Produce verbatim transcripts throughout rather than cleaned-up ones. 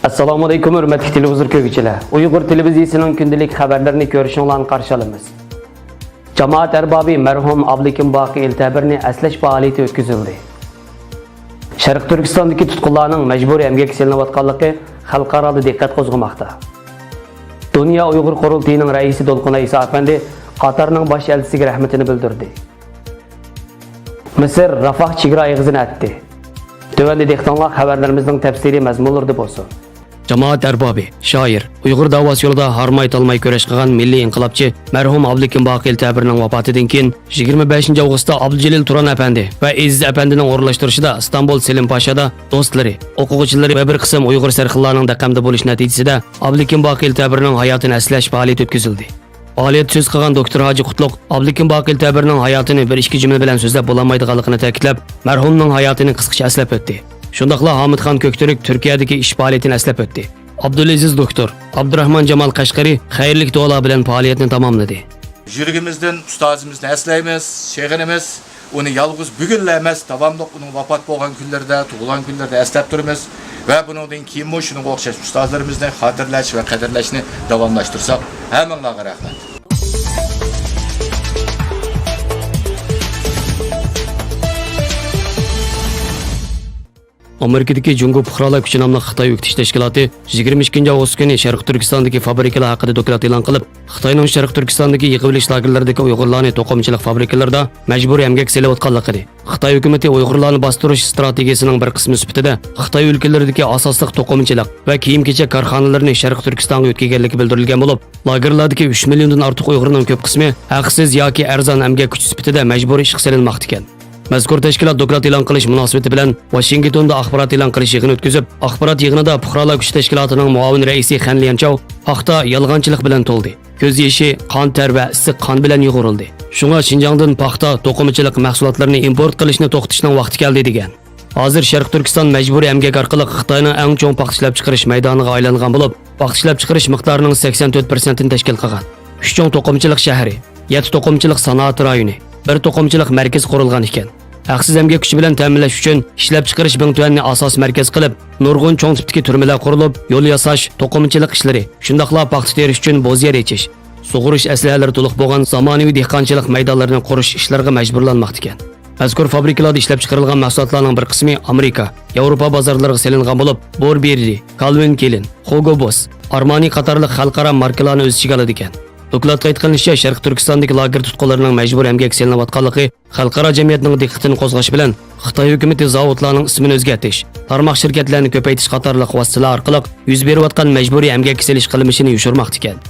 ئەسسالامۇئەلەيكۇم، ھۆرمەتلىك تېلېۋىزور كۆرگۈچىلەر! ئۇيغۇر تېلېۋىزىيىسىنىڭ كۈندىلىك خەۋەرلىرىنى كۆرۈشۈڭلارنى قارشى ئالىمىز. جامائەت ئەربابى مەرھۇم ئابلىكىم باقى ئېلتەبىرنى ئەسلەش پائالىيىتى ئۆتكۈزۈلدى. شەرقىي تۈركىستاندىكى تۇتقۇنلارنىڭ مەجبۇرىي ئەمگەككە سېلىنىۋاتقانلىقى خەلقئارادا دىققەت قوزغىماقتا. دۇنيا ئۇيغۇر قۇرۇلتىيىنىڭ رەئىسى دولقۇن ئەيسا ئەپەندى قاتارنىڭ باش ئەلچىسىگە رەھمىتىنى بىلدۈردى. مىسىر رافاھ چېگرا ئېغىزىنى ئەتتى. تۆۋەندە دىققىتىڭلار خەۋەرلىرىمىزنىڭ تەپسىلىي مەزمۇنلىرىدا بولسۇن. جامائەت ئەربابى، شائىر، ئۇيغۇر داۋاسى يولىدا ھارماي-تالماي كۈرەش قىلغان مىللىي ئىنقىلابچى مەرھۇم ئابلىكىم باقى ئېلتەبىرنىڭ ۋاپاتىدىن كېيىن، يىگىرمە بەشىنچى ئاۋغۇستتا ئابدۇجېلىل تۇران ئەپەندى ۋە ئېزىز ئەپەندىنىڭ ئورۇنلاشتۇرۇشىدا ئىستانبۇل سېلىم پاشادا دوستلىرى، ئوقۇغۇچىلىرى ۋە بىر قىسىم ئۇيغۇر سەرخىللارنىڭ دەقەمدە بولۇشى نەتىجىسىدە ئابلىكىم باقى ئېلتەبىرنىڭ ھاياتىنى ئەسلەش پائالىيىتى ئۆتكۈزۈلدى. پائالىيەتتە سۆز قىلغان دوكتور ھاجى قۇتلۇق ئابلىكىم باقى ئېلتەبىرنىڭ ھاياتىنى بىر ئىككى جۈملە بىلەن سۆزلەپ بولالمايدىغانلىقىنى تەكىتلەپ، مەرھۇمنىڭ ھاياتىنى قىسقىچە ئەسلەپ ئۆتتى. شۇنداقلا ھامىتخان كۆكتۈرك تۈركىيەدىكى ئىش پائالىيىتىنى ئەسلەپ ئۆتتى. ئابدۇلئەزىز دوكتور، ئابدۇراخمان جامال قەشقىرى خەيرلىك دۇئالار بىلەن پائالىيەتنى تاماملىدى. يۈرىكىمىزدىن ئۇستازىمىزنى ئەسلەيمىز، سېغىنىمىز. ئۇنى يالغۇز بۈگۈنلا ئەمەس، داۋاملىق ئۇنىڭ ۋاپات بولغان كۈنلىرىدە، تۇغۇلغان كۈنلىرىدە ئەسلەپ تۇرىمىز ۋە بۇنىڭدىن كېيىنمۇ شۇنىڭغا ئوخشاش ئۇستازلىرىمىزنى خاتىرىلەش ۋە قەدىرلەشنى داۋاملاشتۇرساق. ھەممىڭلارغا رەھمەت. ئامېرىكىدىكى جۇڭگو پۇقرالار كۈچى ناملىق خىتاي ئۆكتىچى تەشكىلاتى يىگىرمە ئىككىنچى ئاۋغۇست كۈنى شەرقىي تۈركىستاندىكى فابرىكىلار ھەققىدە دوكلات ئېلان قىلىپ، خىتاينىڭ شەرقىي تۈركىستاندىكى يىغىۋېلىش لاگېرلىرىدىكى ئۇيغۇرلارنى توقۇمىچىلىق فابرىكىلىرىدا مەجبۇرىي ئەمگەككە سېلىۋاتقانلىقىنى، خىتاي ھۆكۈمىتى ئۇيغۇرلارنى باستۇرۇش ئىستراتېگىيىسىنىڭ بىر قىسمى سۈپىتىدە خىتاي ئۆلكىلىرىدىكى ئاساسلىق توقۇمىچىلىق ۋە كىيىم-كېچەك كارخانىلىرىنى شەرقىي تۈركىستانغا يۆتكىگەنلىكى بىلدۈرۈلگەن بولۇپ، لاگېرلاردىكى ئۈچ مىليوندىن ئارتۇق ئۇيغۇرنىڭ كۆپ قىسمى ھەقسىز ياكى ئەرزان ئەمگەك كۈچى سۈپىتىدە مەجبۇرىي ئىشقا سېلىنماقتىكەن. مەزكۇر تەشكىلات دوكلات ئېلان قىلىش مۇناسىۋىتى بىلەن ۋاشىنگتوندا ئاخبارات ئېلان قىلىش يىغىنى ئۆتكۈزۈپ، ئاخبارات يىغىنىدا پۇقرالار كۈچى تەشكىلاتىنىڭ مۇئاۋىن رەئىسى خەن ليەنچاۋ پاختا يالغانچىلىق بىلەن تولدى. كۆز يېشى، قان تەر ۋە ئىسسىق قان بىلەن يۇغۇرۇلدى. شۇڭا شىنجاڭدىن پاختا، توقۇمىچىلىق مەھسۇلاتلىرىنى ئىمپورت قىلىشنى توختىتىشنىڭ ۋاقتى كەلدى، دېگەن. ھازىر شەرقىي تۈركىستان مەجبۇرىي ئەمگەك ئارقىلىق خىتاينىڭ ئەڭ چوڭ پاختا ئىشلەپچىقىرىش مەيدانىغا ئايلانغان بولۇپ، پاختا ئىشلەپچىقىرىش مىقدارىنىڭ سەكسەن تۆت پىرسەنتىنى تەشكىل قىلغان. ئۈچ چوڭ توقۇمىچىلىق شەھىرى، يەتتە توقۇمىچىلىق سانائەت رايونى، بىر توقۇمىچىلىق مەركىزى قۇرۇلغان ئىكەن. ھەقسىز ئەمگەك كۈچى بىلەن تەمىنلەش ئۈچۈن ئىشلەپچىقىرىش بىڭتۈەننى ئاساسىي مەركەز قىلىپ، نۇرغۇن چوڭ تىپتىكى تۈرمىلەر قۇرۇلۇپ، يول ياساش، توقۇمىچىلىق ئىشلىرى، شۇنداقلا پاختا تېرىش ئۈچۈن بوز يەر ئېچىش، سۇغۇرۇش ئەسلىھەلىرى تولۇق بولغان زامانىۋى دېھقانچىلىق مەيدانلىرىنى قۇرۇش ئىشلىرىغا مەجبۇرلانماقتا ئىكەن. مەزكۇر فابرىكىلاردا ئىشلەپچىقىرىلغان مەھسۇلاتلارنىڭ بىر قىسمى ئامېرىكا، ياۋروپا بازارلىرىغا سېلىنغان بولۇپ، بوربېررى، كالۋىن كېلىن، خۇگو بوس، ئارمانى قاتارلىق خەلقئارا ماركىلارنى ئۆز ئىچىگە ئالىدىكەن. دوكلاتتا قەيت قىلىنىشىچە، شەرقىي تۈركىستاندىكى لاگېر تۇتقۇنلىرىنىڭ مەجبۇرىي ئەمگەككە سېلىنىۋاتقانلىقى خەلقئارا جەمئىيەتنىڭ دىققىتىنى قوزغاش بىلەن، خىتاي ھۆكۈمىتى زاۋۇتلارنىڭ ئىسمىنى ئۆزگەرتىش، تارماق شىركەتلەرنى كۆپەيتىش قاتارلىق ۋاسىتىلەر ئارقىلىق يۈز بېرىۋاتقان مەجبۇرىي ئەمگەككە سېلىش قىلمىشىنى يوشۇرماقتا ئىكەن.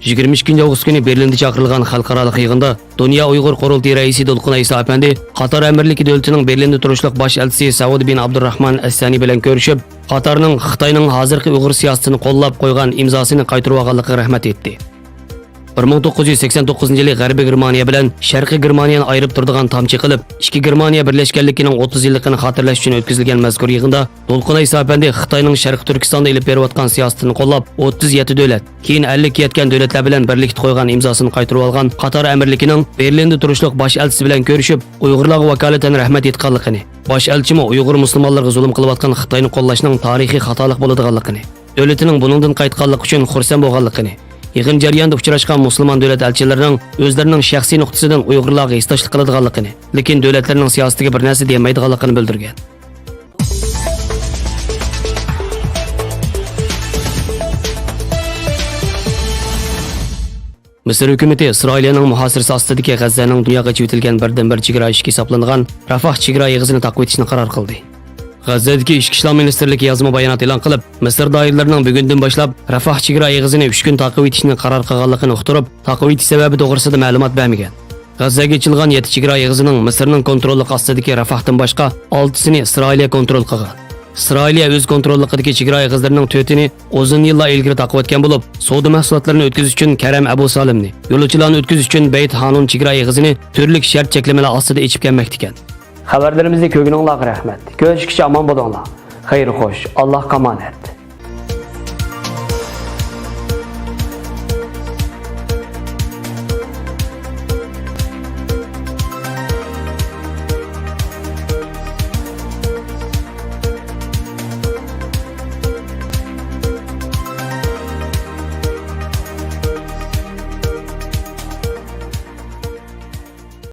يىگىرمە ئىككىنچى ئاۋغۇست كۈنى بېرلىندا چاقىرىلغان خەلقئارالىق يىغىندا دۇنيا ئۇيغۇر قۇرۇلتىيى رەئىسى دولقۇن ئەيسا ئەپەندى قاتار ئەمىرلىكى دۆلىتىنىڭ بېرلىندا تۇرۇشلۇق باش ئەلچىسى سەئۇد بىن ئابدۇرراھمان ئەسسانى بىلەن كۆرۈشۈپ، قاتارنىڭ خىتاينىڭ ھازىرقى ئۇيغۇر سىياسىتىنى قوللاپ قويغان ئىمزاسىنى قايتۇرۇۋالغانلىقىغا رەھمەت ئېيتتى. بىر مىڭ توققۇز يۈز سەكسەن توققۇزىنچى يىلى غەربىي گېرمانىيە بىلەن شەرقىي گېرمانىيەنى ئايرىپ تۇرىدىغان تامچە قىلىپ، ئىككى گېرمانىيە بىرلەشكەنلىكىنىڭ ئوتتۇز يىللىقىنى خاتىرىلەش ئۈچۈن ئۆتكۈزۈلگەن مەزكۇر يىغىندا دولقۇن ئەيسا ئەپەندى خىتاينىڭ شەرقىي تۈركىستاندا ئېلىپ بېرىۋاتقان سىياسىتىنى قوللاپ، ئوتتۇز يەتتە دۆلەت، كېيىن ئەللىككە يەتكەن دۆلەتلەر بىلەن بىرلىكتە قويغان ئىمزاسىنى قايتۇرۇۋالغان قاتار ئەمىرلىكىنىڭ بېرلىندە تۇرۇشلۇق باش ئەلچىسى بىلەن كۆرۈشۈپ، ئۇيغۇرلارغا ۋاكالىتەن رەھمەت ئېيتقانلىقىنى، باش ئەلچىمۇ ئۇيغۇر مۇسۇلمانلىرىغا زۇلۇم قىلىۋاتقان خىتاينى قوللاشنىڭ تارىخىي خاتالىق بولىدىغانلىقىنى، دۆلىتىنىڭ بۇنىڭدىن قايتقانلىقى ئۈچۈن خۇرسەن بولغانلىقىنى، يىغىن جەريانىدا ئۇچراشقان مۇسۇلمان دۆلەت ئەلچىلىرىنىڭ ئۆزلىرىنىڭ شەخسىي نۇقتىسىدىن ئۇيغۇرلارغا ھېسداشلىق قىلىدىغانلىقىنى، لېكىن دۆلەتلىرىنىڭ سىياسىتىگە بىر نەرسە دېيەلمەيدىغانلىقىنى بىلدۈرگەن. مىسىر ھۆكۈمىتى ئىسرائىلىيەنىڭ مۇھاسىرىسى ئاستىدىكى غەززەنىڭ دۇنياغا ئېچىۋېتىلگەن بىردىنبىر چېگرا ئىشىكى ھېسابلانغان رافاھ چېگرا ئېغىزىنى تاقىۋېتىشنى قارار قىلدى. غەززەدىكى ئىچكى ئىشلار مىنىستىرلىكى يازما بايانات ئېلان قىلىپ، مىسىر دائىرىلىرىنىڭ بۈگۈندىن باشلاپ رافاھ چېگرا ئېغىزىنى ئۈچ كۈن تاقىۋېتىشنى قارار قىلغانلىقىنى ئۇقتۇرۇپ، تاقىۋېتىش سەۋەبى توغرىسىدا مەلۇمات بەرمىگەن. غەززەگە ئېچىلغان يەتتە چېگرا ئېغىزىنىڭ مىسىرنىڭ كونتروللۇقى ئاستىدىكى رافاھتىن باشقا ئالتىسىنى ئىسرائىلىيە كونترول قىلغان. ئىسرائىلىيە ئۆز كونتروللۇقىدىكى چېگرا ئېغىزلىرىنىڭ تۆتىنى ئۇزۇن يىللار ئىلگىرى تاقىۋەتكەن بولۇپ، سودا مەھسۇلاتلىرىنى ئۆتكۈزۈش ئۈچۈن كەرەم ئەبۇ سالىمنى، يولۇچىلارنى ئۆتكۈزۈش ئۈچۈن بەيت ھانۇن چېگرا ئېغىزىنى تۈرلۈك شەرت چەكلىمىلەر ئاستىدا ئېچىپ كەلمەكتىكەن. خەۋەرلىرىمىزنى كۆرگىنىڭلارغا رەھمەت. كۆرۈشكىچە ئامان بولۇڭلار. خەير خوش، ئاللاھقا ئامانەت.